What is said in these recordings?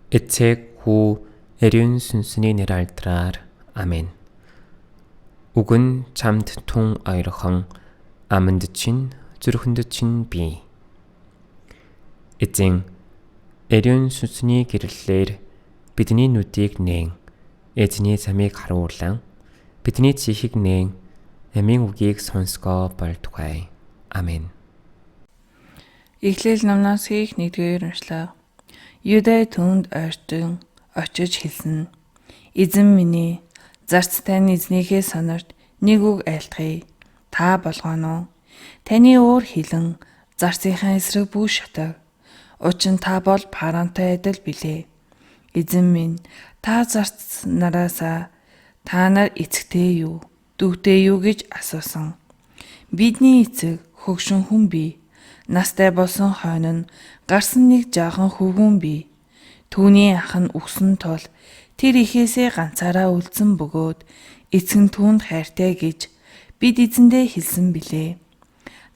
Эцэг, хүү, ариун сүнсний нэр алдраар. Амен. Үг нь чамд тун ойрхон, аманд чинь, зүрхэнд чинь бий. Эзэн, ариун сүнсний гэрлэлээр бидний нүдийг нээн, эзний замыг харуулан, бидний чихийг нээн, амийн үгийг сонсгоо болтугай. Амен. Эхлэл номноос хийх 1-р уншлага. Юдай түүнд ойртон очиж хэлсэн. Эзэн минь ээ, зарц тань эзнийхээ сонорт нэг үг айлтгая. Та болгооно уу? Таны уур хилэн зарцынхаа эсрэг бүү шатаг. Учир нь та бол Парантай адил билээ. Эзэн минь, та зарц нараасаа та нар эцэгтэй юу, дүүтэй юу гэж асуусан. Бидний эцэг хөгшин хүн бий. Настай болсон хойно нь гарсан нэг жаахан хөвгүүн бий. Түүний ах нь үхсэн тул тэр эхээсээ ганцаараа үлдсэн бөгөөд эцэг нь түүнд хайртай гэж бид эзэндээ хэлсэн билээ.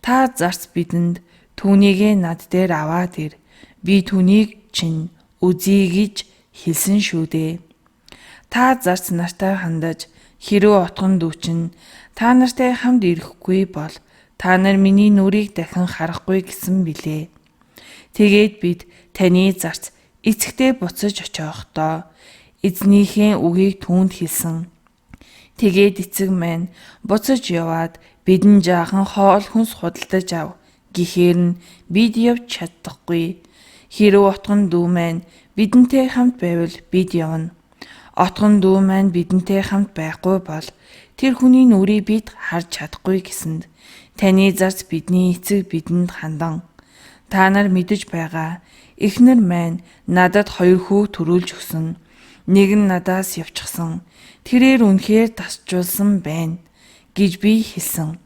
Та зарц бидэнд түүнийгээ над дээр аваад ир. Би түүнийг чинь үзье гэж хэлсэн шүү дээ. Та зарц нартай хандаж хэрвээ отгон дүү чинь та нартай хамт ирэхгүй бол та нар миний нүрийг дахин харахгүй гэсэн билээ. Тэгээд бид таны зарц эцэгтэй буцаж очихдоо эзнийхээ үгийг түүнд хэлсэн. Тэгээд эцэг маань буцаж яваад бидэн жаахан хоол хүнс худалдаж ав гэхээр нь бид явж чадахгүй. Хэрв отгон дүү маань бидэнтэй хамт байвал бид явна. Отгон дүү маань бидэнтэй хамт байхгүй бол тэр хүний нүрийг бид харж чадахгүй гэсэнд таны зарц бидний эцэг бидэнд хандан та нар мэдэж байгаа эхнэр маань надад 2 хүү төрүүлж өгсөн. Нэг нь надаас явчихсан. Тэрээр үнэхээр тасжуулсан байна гэж би хэлсэн.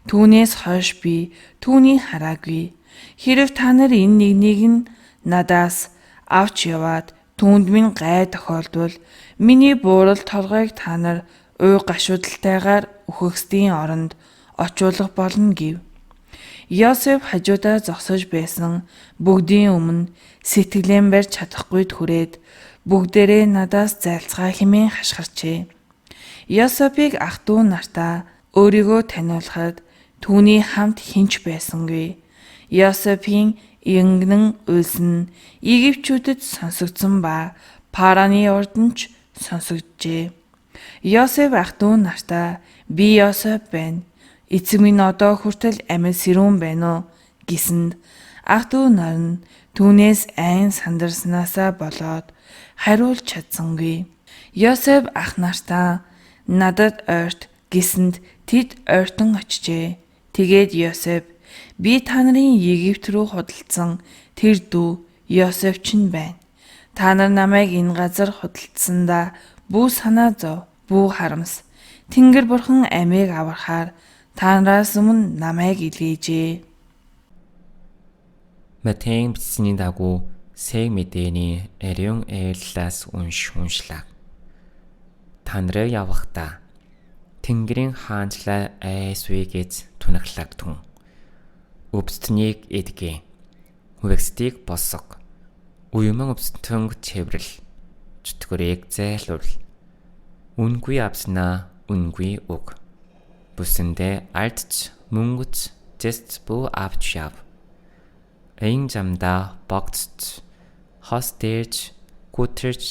Түүнээс хойш би түүнийг хараагүй. Хэрв та нар энэ нэгнийг нь надаас авч яваад түүнд минь гай тохиолдвол миний буурал толгойг та нар уй гашуудалтайгаар үхэгсдийн оронд очуулах болно гэв. Йосеф хажуудаа зогсож байсан бүгдийн өмнө сэтгэлэн барьж чадахгүйд хүрээд бүгдээрээ надаас зайлцгаа хэмээн хашгирчээ. Йосефийг ах дүү нартаа өөрийгөө таниулахад түүний хамт хэн ч байсангүй. Йосефийн ингэнэн уйлсан нь Египтчүүдэд сонсогдсон ба Параны урд нь ч сонсогджээ. Йосеф ах дүү нартаа би Йосеф байна. Эцэг минь одоо хүртэл амьд сэрүүн байна уу гэсэнд ах дүү нар нь түүнээс айн сандарснаасаа болоод хариулж чадсангүй. Йосеф ах нартаа надад ойрт гэсэнд тэд ойртон очжээ. Тэгээд Йосеф би та нарын Египт рүү худалдсан тэр дүү Йосеф чинь байна. Та нар намайг энэ газар худалдсандаа бүү санаа зов, бүү харамс. Тэнгэр бурхан амийг аврахаар та нараас өмнө намайг илгээжээ. Матэйн бичсэний дагуу Сэг мэдээний ариун айллаас уншлаа. Та нарыг явахдаа Тэнгэрийн хаанчлал айсвэ гэж тунхаглагдсан. Өвдсөнийг эдгэ. Хувэгсдийг босго. Уйман өвсдөнгө цэврэл. Чөтгөрийг зайлуул. Үнгүй авснаа үнгүй өг. Бүсэндээ альдч мөнгөч зэст бүү авч яв. Аян замдаа богцч хос дээрж гүтэрч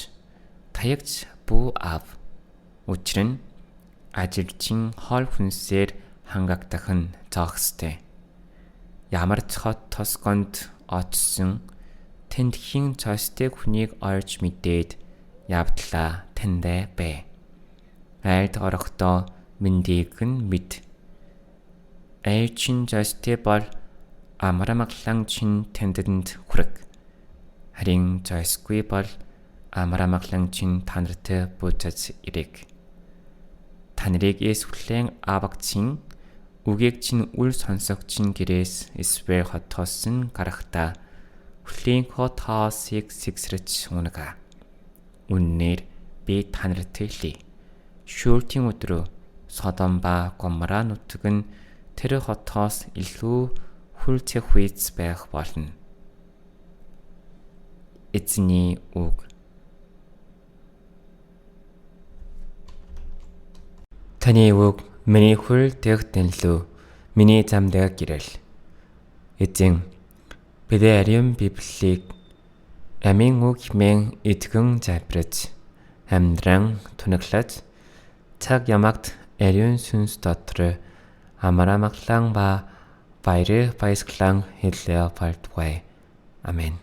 таягч бүү ав. Учир нь ажилчин хоол хүнсээр хангагдах нь зохистой. Ямар ч хот тосгонд очсон тэнд хэн зохистой хүнийг олж мэдээд явдлаа тэндээ бай. Айлд орохдоо мэндийг нь мэд. Айл чинь зохистой бол амар амгалан чинь таньд хүрэх. Харин зохисгүй бол амар амгалан чинь та нартай буцаж ирэх. Та нарыг эс хүлээн авагчин үгийг чинь үл сонсогчин гэрээс эсвэл хотоос нь гарахдаа хүлээн хотоосыг сэгсрэж унага. Үннээр би та нарт хэлье. Шүүлтийн өдрөө Содом ба Гомора нутаг нь тэр хотоос илүү хүлцэх үйц байх болно. Эзний үг. Таны үг миний хөл дэх дэнлүү, миний зам дээр гэрэл. Эзэн, бидний ариун Библийг амийн үг хэмээн итгэн залбирч, амьдран тунаглаж, цаг ямагт ариун сүнс дотор амар амгалан ба баяр баясгалан хэлээ болтугай. Амен.